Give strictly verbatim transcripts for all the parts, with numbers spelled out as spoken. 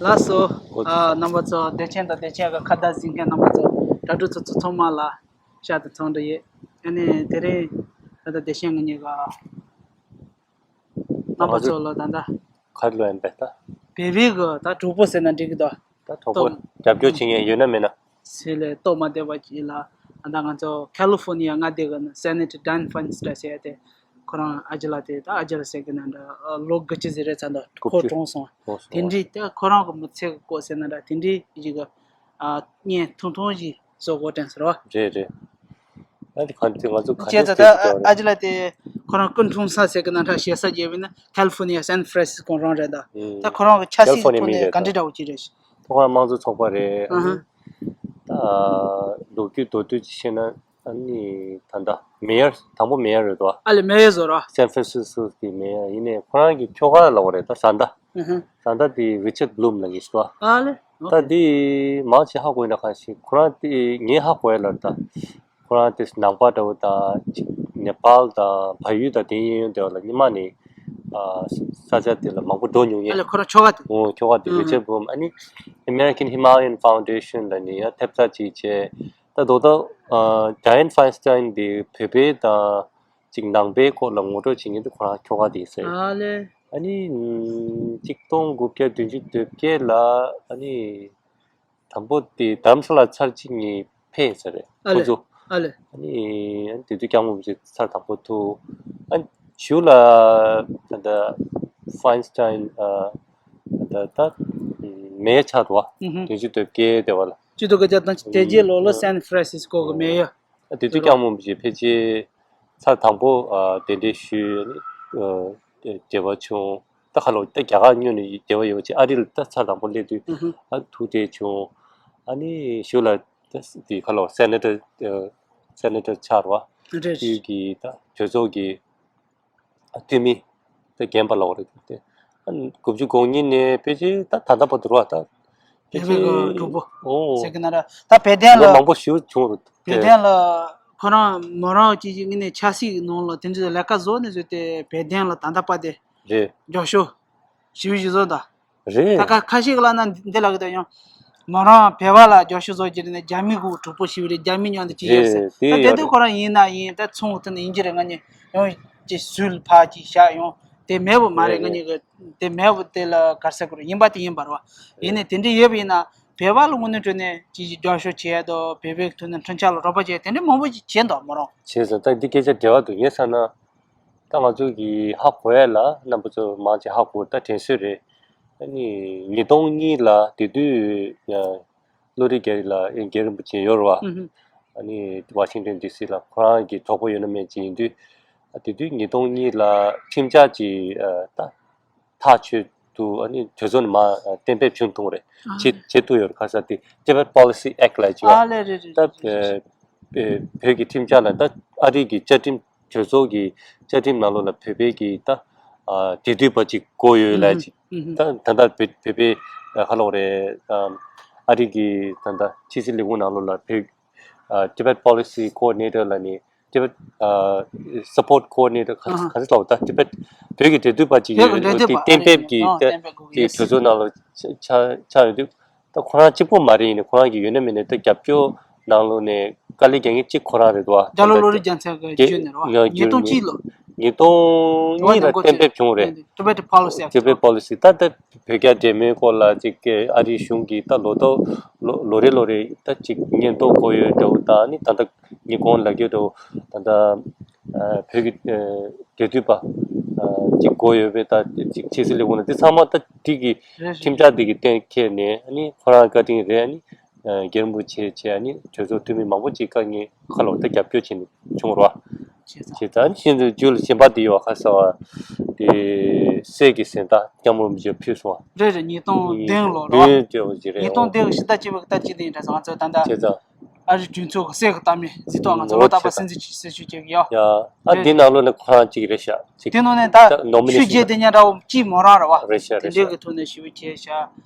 ལགས་སོ། ཨ། རྣམ་པ་ཚོ། བདེ་ཆེན་དང་བདེ་ཆེན་གྱི་ཁ་བརྡ་གཟིགས་མཁན་རྣམ་པ་ཚོ། དྲ་གྲོགས་ཚོ་ཚང་མ་ལ་ཤ་དང་ཚང་འདྲི་ཡོད། ཨ་ནི་དེ་རིང་ད་ལྟ་བདེ་ཆེན་ངེད་གཉིས་ཀ་རྣམ་པ་ཚོ་ལ་ད་ལྟ་ག་རེ་ལབ་ཡིན་པས་ད། བོད་པའི་གི་ད་གྲོགས་པོ་ཟེར་ན་འགྲིག་གི་འདུག་ད་གྲོགས་པོ་རྒྱབ་སྐྱོར་བྱེད་མཁན་ཡོད་ན་མེད་ན། ཟེར་ལས་ལྟོ་མ་བདེ་བ་ཅིག་ལ། ད་ལྟ་ང་ཚོ་ཁ་ལི་ཧྥོ་ནི་ཡ་མངའ་སྡེ་གི་ནང་སེ་ནེ་ཊར་ཌན་ཕན་སི་ཊར་ཟེར་ཡ་དེ། ཁོ་རང་ཨ་ཅེ་ལགས་དེ། ད་ཨ་ཅེ་ལགས་ཟེར་གི་ན་འདྲ། ལོ་དགུ་བཅུ་ཟིན་རེད་ཚར་འདུག་ཁོ་གྲོངས་སོང་། དེ་འདྲའི་ད་ཁོ་རང་གི་མི་ཚེ་གི་སྐོར་ཟེར་ན་འདྲ། དེ་འདྲའི་ཞིག་གི་ཨ་བརྙན་ཐུང་ཐུང་ཞིག་བཟོ་དགོས་དྲན་ཟེར་བ། རེད་རེད། ཨ་དེ་གང་དེ་ང་ཚོ་ག་བྱས་ཙང་ད་ཨ་ཅེ་ལགས་དེ་ཁོ་རང་སྐུ་འཁྲུངས་ས་ཟེར་གི་ན་འདྲ། ཞེ་ས་རྒྱས་པས་ན་ཁ་ལི་ཧྥོ་ནི་ཡ་སན་ཧྥ་རན་སིས་ཀོ་རང་རེད་ད། ད་ཁོ་རང་གི་ཆབ་སྲིད་ཀྱི་ཐོག་ནས་ག་འདྲ་འདྲ་བོ་ཅིག་རེད། ཐོག་མར་དམངས་གཙོ་ཚོགས་པ་རེད། ཨ་ནི་ད་ལོ་རྒྱུས་མདོར་བསྡུས་ཅིག་བཤད་ན། ཨ་ནི་ད་ལྟ་མེ་ཡར། དང་པོ་མེ་ཡར་རེད་དོ། ཨ་ལེ་མེ་ཡར་བཟོ་ར། སན་ཧྥ་རན་སིས་ཀོ་གི་མེ་ཡར་ཡིན་ནས། ཁོ་རང་གི་ཁྱོ་ག་ལབ་དགོས་རེད་ད། བཟའ་ཟླ། ཨ་ཧ། བཟའ་ཟླ་དེ་རི་ཆར་བྷུ་ལུམ་ལབ་མཁན་ཞིག་འདུག་ཨ་ལེ། ད་དེ་མང་ཆེ་ཧ་གོ་ཡིན་ན། གང་ཞིག་ཁོ་རང་དེ་ངས་ཧ་གོ་ཡ་ལ་ད། ཁོ་རང་དེ་ནང་པ་འདྲ་བོ་དང་། ཅིག་ནེ་པཱལ་དང་བལ་ཡུལ་དང་དེ་གཡས་གཡོན་དེ་བ་ལ་སྔོན་མ་ནས། ཨ། ས་ཆ་དེ་ལ་མང་པོ་འགྲོ་མྱོང་མཁན། ཨ་ལེ་ཁོ་རང་ཁྱོ་ག་དེ། ཨོ་ཁྱོ་ག་དེ། ཨ་ཧ། རི་ཆར་བྷུ་ལུམ། ཨ་ནི་American Himalayan Foundation ལབ་ནས་ཡང་ཐེབས་རྩ་ཅིག་བྱས། ད་དོ་ད་ཨ་ཌ་ཡན་ཕའིན་སི་ཊན་དེ་བོད་པའི་དང་ཅིག་ནང་པའི་སྐོར་ལ་ངོ་སྤྲོད་བྱེད་མཁན་དེ་ཁོ་རང་ཁྱོ་ག་དེ་ཡིན་ས་རེད། ཨ་ལེ། ཨ་ནི་ཨམ། གཅིག་སྟོང་དགུ་བརྒྱ་བདུན་ཅུ་དོན་བརྒྱད་ལ། ཨ་ནི་དང་པོ་དེ་རྡ་རམ་ས་ལ་ཚར་གཅིག་གཉིས་ཕེབས་ཡིན་ས་རེད། ཨ་ཁོ་ལེ། ཚོ། ཨ་ལེ། ཨ་ནི་ཨ་ནི་དེ་དུས་སྐྱབས་མགོན་རིན་པོ་ཆེ་ཚར་དང་པོ་ཐུག་ཨ་ནི་གཞུག་ལ་ད་ལྟ་ཕའིན་སི་ཊན། ཨ། ད་ད་མེ་ཡར་ཆགས་འདུག་བ། ཨུ་ཧུ། བདུན་ཅུ་དོན་བརྒྱད་དེ་བ་ལ། བཅུ་དྲུག་གི་རྒྱབ་དང་དེ་རྗེས་ལོ་ལ་སན་ཧྥ་རན་སིས་ཀོ་གི་མེ་ཡར། ཨ་དེ་དུས་སྐྱབས་མགོན་རིན་པོ་ཆེ་ཕལ་ཆེར་ཚར་དང་པོ། ཨ། གདན་འདྲེན་ཞུས། ཨ་ནི། ཨ། འབྲེལ་བ་བྱུང་། ད་ཁ་ལོ་ད་རྒྱ་གར་སྔོན་ནས་འབྲེལ་བ་ཡོད་པ་ཅིག་ཨ་རི་ལ་ད་ཚར་དང་པོ་སླེབས་དུས། ཨུ་ཧུ། ཨ་ཐུག་འཕྲད་བྱུང་། ཨ་ནི་གཞུག་ལ་ད་དེ་ཁ་ལོ་སེ་ནེ་ཊར། ཨ། སེ་ནེ་ཊར་ཆགས་རེད་བ། རེད། དེ་དུས་ཀྱི་ད་གྲོས་ཚོགས་ཀྱི་འཐུས་མི་དེ་རྒན་པ་ལབ་དགོས་རེད་དེ། ཨ་དགུ་བཅུ་གོ་གཉིས་ནས་ཕལ་ཆེར་ད་ད་ལྟ་བར་དུ་རེད་བ། ད་ཕལ་ཆེར། བོད་པའི་གི་གྲོགས་པོ། ཨོ། ཟེར་གི་ན་ར། ད་བོད་དོན་ལོ་ལ་མང་པོ་ཞེ་པོ་བྱུང་རེད་དེ། བོད་དོན་ལ་ཁོ་རང་མོ་རང་གི་ངོས་ནས་ཆབ་སྲིད་ཀྱི་ནང་ལ་དེ་འདྲ་ལས་ཀ་བཟོ་ནས་བཟོས་ཏེ། བོད་དོན་ལ་ད་ལྟ་བར་དུ། རེད། རྒྱབ་སྐྱོར་ཞེ་པོ་ཞིག་བཟོ་ད། རེད། ད་ཁ་ཁ་ཤས་ལ་ན་འདི་ལ་གི་ད་ཡང་མོ་རང་བོད་པ་ལ་རྒྱབ་སྐྱོར་བཟོ་རྒྱུ་རེད་ནས། རྒྱ་མི་གི་གྲོགས་པོ་ཞིག་རེད། རྒྱ་མི་མཉམ་དུ་ཅིག་ཡོད་ཟེར། རེད། དེ་ད་དེ་ཡོད་དུས་རེད། ཁོ་རང་ཡིན་ན་ཡིན། ད་ཚོང་ཐུབ་ན་ཡིན་གྱི་རེད། ང་གཉིས་ཡང་ཅིག་ཟུར་ཕར་ཅིག་བཞག་ཡོང་། དེ་མེད་པ་མ་རེད། རེད། ང་གཉིས་ཀྱི་དེ་མེད་པ་དེ་ལ་ག་རེ་ཟེར་དགོས་རེད། ཡིན་པ་དེ་ཡིན་པ་རེད་བ། ཡིན་ནའི་དེ་འདྲ་ཡོད་པ་ཡིན་ན་བོད་པ་ལ་དངོས་གནས་དྲང་གནས་ཅིག་ཅིག་རྒྱབ་སྐྱོར་བྱེད་ཡ་དང་། བོད་པའི་ཐོག་ནས་འཁྲུག་ཆ་ལ་རོགས་པ་བྱེད་ཡ་དེ་འདྲ་མང་པོ་ཅིག་བྱས་འདུག་མོ་རང་། བྱས་ཙང་ད་འདི་སྐད་ཆ་འབྲེལ་བ་འདུག་ངས་བསམ་ན། ད་ང་ཚོ་གིས་ཧ་གོ་ཡ་ལ། རྣམ་པ་ཚོ་མང་ཆེ་ཧ་གོ། ད་དྲན་གསོ་རེད། ཨ་ནི་ཉིས་སྟོང་གཉིས་ལ་དེ་དུས་ཡ་བློ་གྲོས་རྒྱ་རི་ལགས། རྒྱ་རིན་པོ་ཆེ་ཡོད་རེད་བ། ཨུ་ཧུ། ཨ་ནི་ཝ་ཤིང་ཊོན་ཌི་སི་ལ་ཁོ་རང་གི་གྲོགས་པོ་ཡོད་ན་མེད་ཅིག་ཡིན་དུས། ཨ་དེ་དུས་ཉིས་སྟོང་གཉིས་ལ་ཁྲིམས་འཆར་ཅིག་ཨ་ད་ཐག་ཆོད་དུས། ཨ་ནི་གྲོས་ཚོགས་ནས་མར་གཏན་འབེབས་བྱུང་བཏང་རེད། ཨ་བྱེད་བྱེད་ཐུབ་ཡོད་རེད། ཁ་ས་དེ་Tibet Policy Act ལབ་ཅིག་ཨ་ཡོད་རེད། རེད་རེད་ད་རེད་རེད། བོད་ཀྱི་ཁྲིམས་འཆར་ལ། ད་ཨ་རི་གི་བཅའ་ཁྲིམས། གྲོས་ཚོགས་ཀྱི་བཅའ་ཁྲིམས་ནང་ལོགས་ལ་བོད་པའི་གི་ད་ཨ་འབྲེལ་མཐུད་པ་ཅིག་དགོས་ཡོད་ལབ་ཅིག་ཨུ་ཧུ། ད་ད་ལྟ་བོད་བོད་པའི་ཨ་ཁ་ལོ་རེད། ཨ་ཨ་རི་གི་ད་ལྟ་ཕྱི་སྲིད་ལས་ཁུངས་ནང་ལོགས་ལ་བོད་ཨ་Tibet Policy Coordinator ལབ་ནས། Tibet ཨ་Support Coordinator ག་ཨ་ག་ཚོད་ལབ་ད། Tibet བོད་ཀྱི་འབྲེལ་མཐུད་པ་ཅིག་བོད་ཀྱི་ཡོད་འབྲེལ་མཐུད་དེ་པ་གཏན་འབེབས་ཀྱི། ཨ་ད་གཏན་འབེབས་དགོས་ཀྱི་དེ་ཡོད་གྲོས་ཚོགས་ནང་ལོགས་ཆགས་ཆགས་ཡོད་དུས། ད་ཁོ་རང་གཅིག་པོ་མ་རེད། ཡིན་ནའི་ཁོ་རང་གི་ཡོད་ན་མེད་ན་ད་རྒྱབ་སྐྱོར་ནང་ལོགས་ནས་དཀའ་ལས་རྒྱག་མཁན་གཅིག་ཁོ་རང་རེད་དོ། རྒྱ་ལོ་བློ་རིག་རྒྱལ་མཚན་གྱི་རྒྱུད་ནས་རེད་བ། ཉིས་སྟོང་གཅིག་ལོ། ཉིས་སྟོང་གཉིས་ལ་གཏན་འབེབས་བྱུང་རེད། Tibet Policy Act Tibet Policy། ད་ལྟ་བོད་རྒྱ་འབྲེལ་མོལ་སྐོར་ལ་ཅིག་གི་ཨ་རིའི་གཞུང་གིས་ད་ལོ་ཐོག་ལོ་ལོ་རེ་ལོ་རེ་ད་ཅིག་སྙན་ཐོ་དགོས་ཡོད་འདྲ་བོ་དང་། ཨ་ནི་ད་ལྟ་ཉིན་གུང་ལབ་ཀྱི་འདྲ་བོ། ད་ལྟ་ཨ་བོད་ཀྱི་ཨ་འབྲེལ་མཐུད་པ་ཨ་ཅིག་དགོས་ཡོད་པས། ད་ཅིག་ཕྱི་སྲིད་ལས་ཁུངས་ལ་འདི་ཚང་མ་ད་འགྲིག་གི། རེད་རེད། ཁྲིམས་འཆར་འདི་གི་གཏན་འཁེལ་ནས། ཨ་ནི་ཁོ་རང་བཀའ་དྲིན་རེད། ཨ་ནི་ཨ་རྒྱལ་བུ་ཆེ་ཆེ། ཨ་ནི་གྲོས་ཚོགས་འཐུས་མི་མང་པོ་ཅིག་དཀའ་ངལ་ཁ་ལོ་ད་རྒྱབ་སྐྱོར་བྱས་ནས་བྱུང་རོགས། བྱས་ཙང་། བྱས་ཙང་། ཨ་ནི་ཤིན་ཏུ་རྒྱུད་ལ་ཞེན་པ་འདི་ཡོད་ཁ་ས་བ་དེ་སྲས་ཀྱི་གཟེངས་རྟགས་སྐྱབས་མགོན་རིན་པོ་ཆེ་ཕུལ་སོང་བ། རེད་རེད། ཉིས་སྟོང་བདུན་ལོ་རོ། བདུན་བརྗོད་པ་ཅིག་རེད། ཉིས་སྟོང་བདུན་གི་ཕྱི་ཟླ་གཅིག་པའི་ཟླ་གཅིག་དེ་ཡིན་འདྲ་ང་ཚོ་ད་ལྟ། བྱས་ཙང་། ཨ་རིའི་གྲོས་ཚོགས་ཀྱི་སྲས་ཀྱི་རྟགས་མའི་གཟེངས་རྟགས་ང་ཚོ་ལོ་རྟག་པར་གསོལ་འདེབས་ཅིག་གསོལ་ཞུ་བྱེད་ཀྱི་ཡོད། ཡ། ཨ་དེ་ནང་ལོགས་ནས་ཁོ་རང་གཅིག་རེད་ཤག་ཅིག་དེ་ནང་ནས་ད་ད་ནོ་མི་ནེ་ཤོན་ཆོས་རྒྱལ་དེ་ཉག་འདྲ་བོ་གཅིག་མོ་རང་རེད་བ། རེད་ཤག་དེ་རེད་འདྲའི་ཤག་གི་ཐོག་ནས་ཞུ་བ་བྱས་ཤག་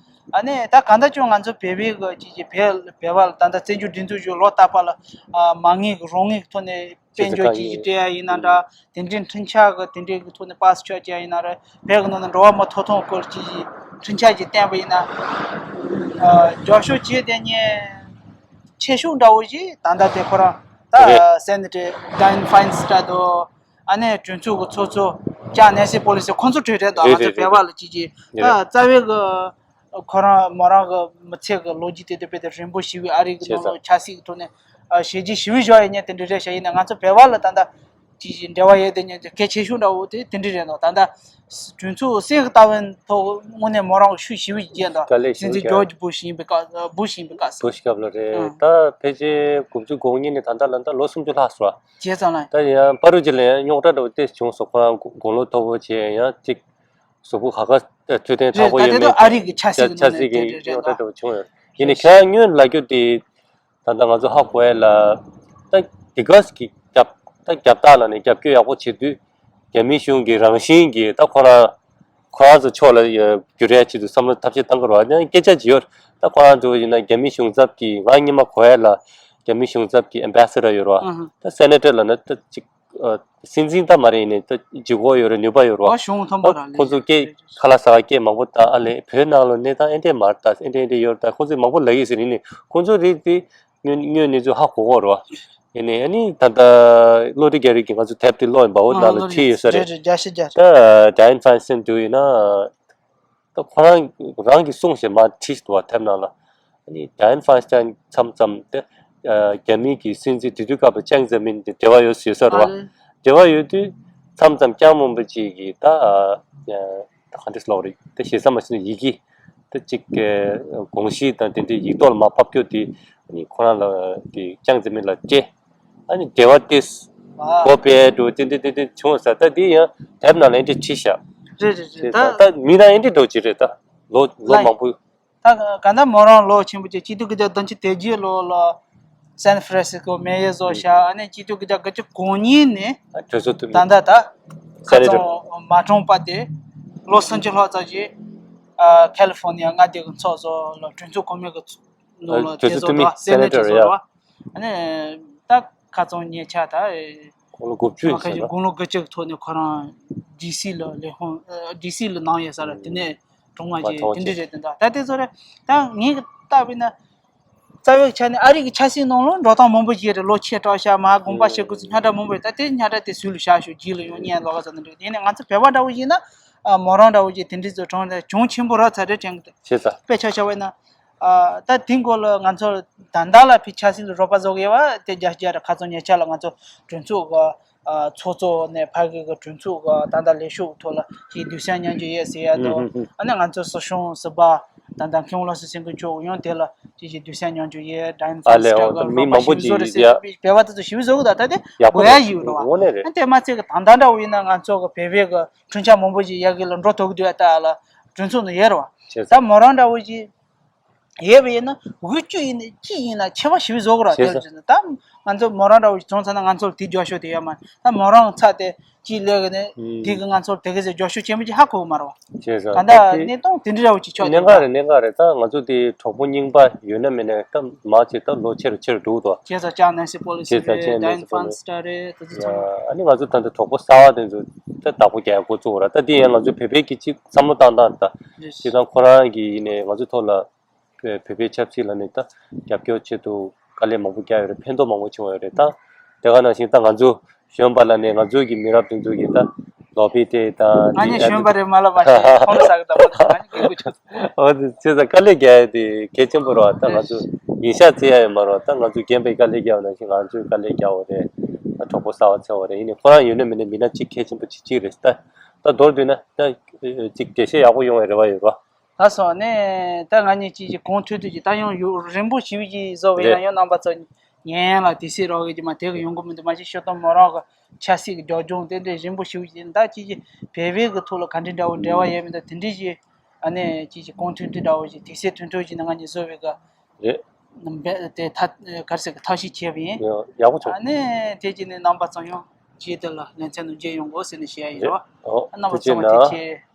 ཨ་ནི་ད་གང་ལྟར་ཀྱང་ང་ཚོ་བོད་པའི་གི་ཅིག་ཅིག་བོད་བོད་པ་ལ་ད་ལྟ་བཙན་བྱོལ་སྒྲིག་འཛུགས་ཀྱི་ལོ་རྟག་པར་ལ་ཨ་མ་དངུལ་གི་རོགས་དངུལ་གི་ཐོག་ནས་དཔལ་འབྱོར་ཅིག་ཅིག་སྤྲད་ཡ་ཡིན་ན་འདྲ། དེ་འདྲའི་འཕྲིན་ཆ་གི་དེ་འདྲའི་གི་ཐོག་ནས་པར་ཆོག་ཅིག་ཡིན་ན་རེད། བོད་གི་ནང་ན་འགྲོ་བ་མིའི་ཐོབ་ཐང་སྐོར་ཅིག་ཅིག་ འཕྲིན་བཅར་ཅིག་བསྟན་པ་ཡིན་ན། ཨ། རྒྱབ་སྐྱོར་བྱེད་དེ་ཉན་ཆེ་ཤོས་འདྲ་བོ་ཞིག་ད་ལྟ་དེ་ཁོ་རང་ད་རེད། སེ་ནེ་ཊར་ཌའེན་ཕའིན་སི་ཊར་དང་། ཨ་ནི་གྲོས་ཚོགས་ཀྱི་ཚོགས་གཙོ་ཅག་ནན་སི་པོ་ལི་སི་ཁོང་ཚོ་གྲོས་རེད་འདུག་རེད་ང་ཚོ་རེད་བོད་པ་ལ་ཅིག་ཅིག་རེད་ད་རེད། རྩ་བའི་གི་ཁོ་རང་མོ་རང་གི་མི་ཚེ་གི་ལོ་རྒྱུས་དེ་དེ་དཔེ་དེ་རིང་པོ་ཞིག་བའི་ཨ་རི་གི་བྱས་ནང་ཙང་ལ་ཆབ་སྲིད་ཀྱི་ཐོག་ནས་ཨ་བྱས་རྗེས་ཞེ་པོ་བཞག་ཡོད་མཁན་དེ་འདྲ་རེད་ཤག་ཡིན་ན་ང་ཚོ་བོད་པ་ལ་ད་ལྟ་ཅིག་ཅིག་འབྲེལ་བ་ཡོད་དེ་མཉམ་དུ་གལ་ཆེ་ཤོས་འདྲ་བོ་དེ་དེ་འདྲ་རེད་འདུག་ད་ལྟ་གྲོས་ཚོགས་སེང་གི་ལྟ་བའི་ཐོག་དངོས་གནས་མོ་རང་གི་ཤུགས་ཞེ་པོ་ཅིག་རྒྱས་འདུག་དཀའ་ལས་སྲིད་འཛིན་ཞེ་པོ་ཇོར་ཇི་བུ་ཤི་ཡིན་པའི་སྐབས་བུ་ཤི་ཡིན་པའི་སྐབས་སུ། བུ་ཤི་སྐབས་ལ་རེད། ཨང་། ད་ཕལ་ཆེར་དགུ་བཅུ་གོ་གཉིས་ནས་ད་ལྟ་ལ་ད་ལོ་སུམ་ཅུ་ལྷག་སོང་། བྱས་ཙང་ལ། ད་ཡང་པ་རུ་ཅི་ལ་ཡང་རྙོག་དྲ་འདྲ་བོ་ཏོག་ཙམ་བྱུང་སོང་། ཁོ་རང་དགུང་ལོ་མཐོ་པོ་བྱས་ཡང་ཅིག་གཟུགས་པོ་ཧ་ཁ་འཕྲོད་བསྟེན་དྲག་རེད། པོ་ད་ཡོད་དེ་མེད་ཚོ་ཨ་རི་གི་ཆབ་སྲིད་ཀྱི་ཆབ་ནང་སྲིད་ནས་དེ་ཀྱི་རེད་རྙོག་དྲ་རེད་འདྲ་བོ་བྱུང་ཡོད། ཡིན་ནའི་ཁྱེད་རང་སྔོན་ལ་རྒྱུ་དེ་ད་ལྟ་ང་ཚོ་ཧ་གོ་ཡ་ལ། ད་དེ་ག་ཟིག་གི་རྒྱབ་ད་རྒྱབ་སྟངས་ལ་ནས་རྒྱབ་སྐྱོར་ཡག་པོ་བྱེད་དུས་རྒྱ་མི་གཞུང་གི་རང་བཞིན་གྱི་ད་ཁོ་རང་ཁོ་རང་ཚོ་ཕྱོགས་ལ་བསྒྱུར་ཡ་ཆེད་དུ་བསམ་བློ་ཐབས་ཤེས་བཏང་གི་རེད་བ། ཡང་སྐད་ཆ་ཅིག་ཡོད། ད་ཁོ་རང་ཚོ་ཡིན་ན་རྒྱ་མི་གཞུང་ཚབ་ཀྱི་ང་སྔོན་མ་གོ་ཡ་ལ་རྒྱ་མི་གཞུང་ཚབ་ཀྱི་ཨེམ་བེ་སེ་ཌར་ཡོད་རེད་བ། ཨ་ཧ། ད་སེ་ནེ་ཊར་ལབ་ན་ད་ཅིག་ཨ། སྲིད་འཛིན་ད་མ་རེད། ཡིན་ནའི་ད་ལྗིད་ཁོག་ཡོད་རེད། ནུས་པ་ཡོད་རེད་བ། ཨ་གཞུང་མཐོན་པོ་རང་ལས་ཁོ་ཚོ་སྐད་ཁ་ལག་ཟ་བ་སྐད་མང་པོ་ད་ཨ་ལས་བོད་ནང་ལ་གནས་སྟངས་ཨེ་འདྲས་མ་རེད། ད་ཨེ་འདྲས་ཨེ་འདྲས་ཡོད་རེད། ད་ཁོ་ཚོས་མང་པོ་ལབ་ཡོད་ཟེར། ཡིན་ནའི་ཁོ་ཚོ་རིགས་དེ་དངོས་དངོས་གནས་ཚུལ་ཧ་གོ་གི་རེད་བ། ཡིན་ནའི་ཨ་ནི་ད་ལྟ་བློ་གྲོས་རྒྱ་རིགས་ཀྱིས་ང་ཚོ་དེབ་དེ་ཀློག་ཡིན་པ། འོ་ཨ་ནང་ལ་བློ་བྲིས་ཡོད་ས་རེད། རེད་རེད། རྒྱ་ཤེས་རྒྱ། ད་ཌའེན་ཕའིན་སི་ཊར་དུ་ཡིན་ན། ད་ཁོ་རང་རང་གིས་གསུངས་ཞེས་མར་བྲིས་འདུག་བ་དེབ་ནང་ལ། ཨ་ནི་ཌའེན་ཕའིན་སི་ཊར་མཚམས་མཚམས་དེ་ཨ་རྒྱ་མི་གི་སྲིད་འཛིན་དེ་དུས་སྐབས་ལ་ཅང་ཙེ་མིན་དེ་འབྲེལ་བ་ཡོད་ཟེར་ས་རེད་བ། ཨ་ལེ། འབྲེལ་བ་ཡོད་དུས་མཚམས་མཚམས་ཅང་མིན་པ་ཅིག་གིས་ད་ཨ་ད་ག་འདྲས་ལབ་རེད། དེ་ཞེ་ས་མ་ཤེས་ན་ཡི་གེ་དེ་ཅིག་གི་དགོངས་གཞི་དང་དེ་འདྲའི་ཡིག་ཐོག་ལ་མར་ཕབ་རྒྱུ་དེ་ཨ་ནི་ཁོ་རང་ལ་དེ་ཅང་ཙེ་མིན་ལ་སྤྲད། ཨ་ནི་འབྲེལ་བ་ཏིས་གོ་བས་འགྲོ་ཏི་ཏི་ཏི་ཏི་བྱུང་ས། ད་འདི་ཡང་དེབ་ནང་ལ་འདི་བྲིས་ཤག་རེད་རེད་རེད། ད་ད་མི་ནང་འདི་འགྲོ་གི་རེད། ད་ལོ་ལོ་ལ་མང་པོ། ད་ག་ད་མོ་རང་ལོ་ཆེན་པོ་ཅིག་གཅིག་སྟོང་དགུ་བརྒྱ་བདུན་ཅུ་དོན་བརྒྱད་ལོ་ལ་སན་ཧྥ་རན་སི་སྐོ་མེ་ཡོ་བཟོ་ཤག་ཨ་ནི་གཅིག་སྟོང་དགུ་བརྒྱ་དགུ་བཅུ་གོ་གཉིས་ནས་གྲོས་ཚོགས་འཐུས་མི། ད་ད་ད་སེ་ནེ་ཊར། ཁ་སང་མ་གྲོངས་པ་དེ་ལོ་སུམ་ཅུ་ལྷག་ཙམ་ཅིག་ཨ་ཁ་ལི་ཧྥོར་ནི་ཡ་མངའ་སྡེ་གི་ཚོགས་གཙོ་ལ་གྲོས་ཚོགས་གོང་མའི་གི་ནང་ལ་གྲོས་ཚོགས་འཐུས་མི་སེ་ནེ་ཊར་རེད་ཡ། ཨ་ནི་ད་ཁ་སང་ཉེ་ཆར་ད་དགུང་ལོ་དགུ་བཅུ་ཡིན་ཟེར་ན། དགུང་ལོ་དགུ་བཅུ་གི་ཐོག་ནས་ཁོ་རང་ཌི་སི་ལ་ལས་ཁུངས་ཨ་ཌི་སི་ལ་ནང་ཡོད་ས་རེད། དེ་ནས་གྲོངས་པ་ཅིག་དེ་འདྲ་རེད། དེ་འདྲ་ད་ལྟ་དེ་ཚོ་རེད། ད་ངས་བལྟས་པ་ཡིན་ན་རྩ་བའི་ཆ་ནས་ཨ་རི་གི་ཆབ་སྲིད་ནང་ལ་འགྲོ་སྟངས་མང་པོ་ཞིག་རེད། ལོ་ཆེ་དྲགས་ཤག་མར་དགོངས་པ་བཞེས་དགོས་ཚུལ་རྙོག་དྲ་མང་པོ་རེད། ད་དེ་རྙོག་དྲ་དེ་ཟུར་ལ་བཞག་ཤོག་རྗེས་ལ་ཡང་བརྙན་ལོགས་ཀ་ཙམ་འདྲ་འདུག་དེ་ནས་ང་ཚོ་བོད་པ་འདྲ་བོ་ཡིན་ན་ཨ་མོ་རང་འདྲ་བོ་ཞིག་དེ་འདྲ་ཚོ་གྲོངས་ཏེ་གྱོང་ཆེན་པོ་རག་ཚར་རེད་དྲན་གི་འདུག་བྱས་ཙང་། དཔེ་ཆ་བཞག་པ་ཡིན་ན། ཨ་ད་དེའི་སྐོར་ལ་ང་ཚོར་ད་ལྟ་ལ་ཕི་ཆབ་སྲིད་ལ་རོགས་པ་བཟོ་གི་ཡོད་པ་དེ་རྒྱ་ཆེ་རེད། ཁ་སང་ཉེ་ཆར་ལ་ང་ཚོ་གྲོས་ཚོགས་ཀྱི་ཨ་ཚོགས་གཙོ་ནས་ཕ་གི་གི་གྲོས་ཚོགས་ཀྱི་ད་ལྟ་ལས་ཤོག་ཐོག་ལ་ཅིག་སྡུག་སྲན་མཉམ་སྤྱོད་ཡོད་ཟེར་ཡ་དང་། ཨ་ནི་ང་ཚོ་སྲིད་སྐྱོང་ཟུར་པ་ད་ལྟ་མཁན་པོ་བློ་བཟང་སེང་གེ་མཆོག་ཡང་དེ་ལ་ཅིག་ཅིག་སྡུག་སྲན་མཉམ་སྤྱོད་ཡོད། ཌའེན་ཕའིན་སི་ཊར་གི་རོགས་པ་ཞིག་བཟོ་རེད་ཟེར་བོད་པ་དེ་ཚོ་ཞིག་བཟོ་གི་འདུག་ད་དེ་དགོས་ཡ་ཞིག་ཡོད་རེད་བ། ཨ་དེ་མ་ཚད་ཀྱི་ད་ལྟ་འདྲ་བོ་ཡིན་ན་ང་ཚོ་གི་བོད་པའི་གི་འཕྲུལ་ཆས་མང་པོ་ཞིག་ཡ་གི་ལ་འགྲོ་ཐུབ་ཀྱི་འདུག་ཡ། ད་ལ་གྲོས་ཚོགས་ནང་ཡོད་རེད་བ། ད་མོ་རང་འདྲ་བོ་ཞིག་ཡོད་པ་ཡིན་ན་འོས་བསྡུ་ཡིན་ན་ཅི་ཡིན་ན་ཆེ་བ་ཞིག་བཟོ་དགོས་ར། དེ་བྱས་ཙང་ད་ང་ཚོ་མོ་རང་འདྲ་བོ་ཞིག་བྱུང་ཚར་ན་ང་ཚོར་དེ་རྒྱབ་སྐྱོར་དེ་ཡོད་མ་རེད། ད་མོ་རང་ཚ་དེ་ཅིག་ལས་གི་ནས་དེ་གི་ང་ཚོར་དེ་གི་ཟེར་རྒྱབ་སྐྱོར་ཆེན་པོ་ཅིག་ཧ་གོ་གི་མ་རེད་བ། བྱས་ཙང་ག་ད་ད་དེ་གནས་སྟངས་དེ་འདྲ་འདྲ་བོ་ཅིག་ཆགས་གནད་འགག་རེད། གནད་འགག་རེད། ད་ང་ཚོ་དེ་གྲོགས་པོ་རྙིང་པ་ཡོད་ན་མེད་ན་ད་མ་བྱས་ད་ལོ་ཆེ་རུ་ཆེ་རུ་འགྲོ་གི་འདུག་བྱས་ཙང་ཅང་ནན་སི་པོ་ལི་སི་བྱས་ཙང་རེད། ཅང་ནན་སི་པོ་ལི་སི་ཌའེན་ཕན་སི་ཊར་རེད། དེ་ཚོ་ཚང་མ། ཨ་ནི་ང་ཚོ་ད་ལྟ་གྲོགས་པོ་གསར་བ་དེ་ཚོ་ད་བདག་པོ་རྒྱག་ཡ་འགོ་བཙུགས་པ་རེད། ད་དེ་ཡང་ང་ཚོ་བོད་པའི་གི་ཅིག་བསམ་བློ་བཏང་སྟངས་ད། རེད། སྤྱིར་བཏང་ཁོ་རང་གི་ཡིན་ནའི་ང་ཚོ་ཐོག་ལ་བོད་པའི་ཆབ་སྲིད་ལ་ནི་ད་རྒྱབ་སྐྱོར་ཆེད་དུ་དཀའ་ལས་མང་པོ་བརྒྱབ་ཡོད་རེད། ཕན་ཐོགས་མང་པོ་བྱུང་བ་ཡོད་རེད། ད་དེ་ག་ནང་བཞིན་ད་ང་ཚོ་གཞོན་པ་ལ་ནི་ང་ཚོ་གི་མི་རབས་དེ་ཚོ་གི་ད་ལོ་པི་ཏེ་ད་ང་ནི་གཞོན་པ་རེད་མ་ལབ་པ་ཞིག་ཁོང་ས་གི་ད་མ་ཐུབ། ང་ནི་རྒན་པོ་ཆགས། འོ་དེ་བྱས་ཙང་དཀའ་ལས་རྒྱག་ཡ་དེ་གལ་ཆེན་པོ་རེད་བ། ད་ང་ཚོ་ཉིན་ཞག་བརྩི་ཡ་ཡོད་མ་རེད་བ། ད་ང་ཚོ་རྒན་པས་དཀའ་ལས་རྒྱག་པ་ནང་བཞིན་ང་ཚོས་དཀའ་ལས་རྒྱག་པ་རེད། ད་གྲོགས་པོ་གསར་བ་འཚོལ་བ་རེད། ཡིན་ནའི་ཁོ་རང་ཡོད་ན་མེད་ན་མི་སྣ་གཅིག་གལ་ཆེན་པོ་གཅིག་གཅིག་རེད། ད་ད་མདོར་བསྡུས་ན་ད་ཅིག་འགྲེལ་བཤད་ཡག་པོ་ཡོང་བའི་རེ་བ་ཡོད་རེད་བ། ད་སོང་ནས་ད་ང་གཉིས་ཀྱིས་ཀྱི་གོང་ཐོས་ཐོས་ཀྱི་ད་ཡང་ཡོ་རིང་པོ་ཞིག་གི་བཟོ་བའི་རེད། ན་ཡང་རྣམ་པ་ཚོ་ཉན་ཡང་ལ་དུས་ཚོད་རག་གི་ཅིག་མ་དེ་གི་ཡོང་གི་མི་འདུག་མ་གཞི་ཤོད་སྟངས་མོ་རང་གི་ཆབ་སྲིད་ཀྱི་རྒྱབ་ལྗོངས་དེ་འདྲའི་རིང་པོ་ཞིག་གི་ད་ཅིག་ཅིག་བོད་པའི་གི་ཐོག་ལ་ག་འདྲའི་འདྲ་བོ་འབྲེལ་བ་ཡོད་མི་འདུག་དེ་འདྲའི་ཞིག་ཨ་ནི་ཅིག་ཅིག་གོང་ཐོས་ཐོས་འདྲ་བོ་ཞིག་དུས་ཚོད་ཐུང་ཐུང་ཞིག་ནས་ང་གཉིས་བཟོ་བའི་གི་རེད། དེ་ཐ་གར་ཟེར་གི་ཐབས་ཤེས་བྱས་པ་ཡིན། ཡག་པོ་བྱུང་། ཨ་ནི་དེ་ཅིག་ནས་རྣམ་པ་ཚོ་ཡང་རྗེས་དེ་ལ་ལེ་ཚན་ནང་མཇལ་ཡོང་དགོས་ཟེར་ནས་བཤད་ཡ་ཡིན་རོ། རེད། ཨོ། རྣམ་པ་ཚོ་ཐུགས་རྗེ་ཆེ་ན། ཐུགས་རྗེ་ཆེ།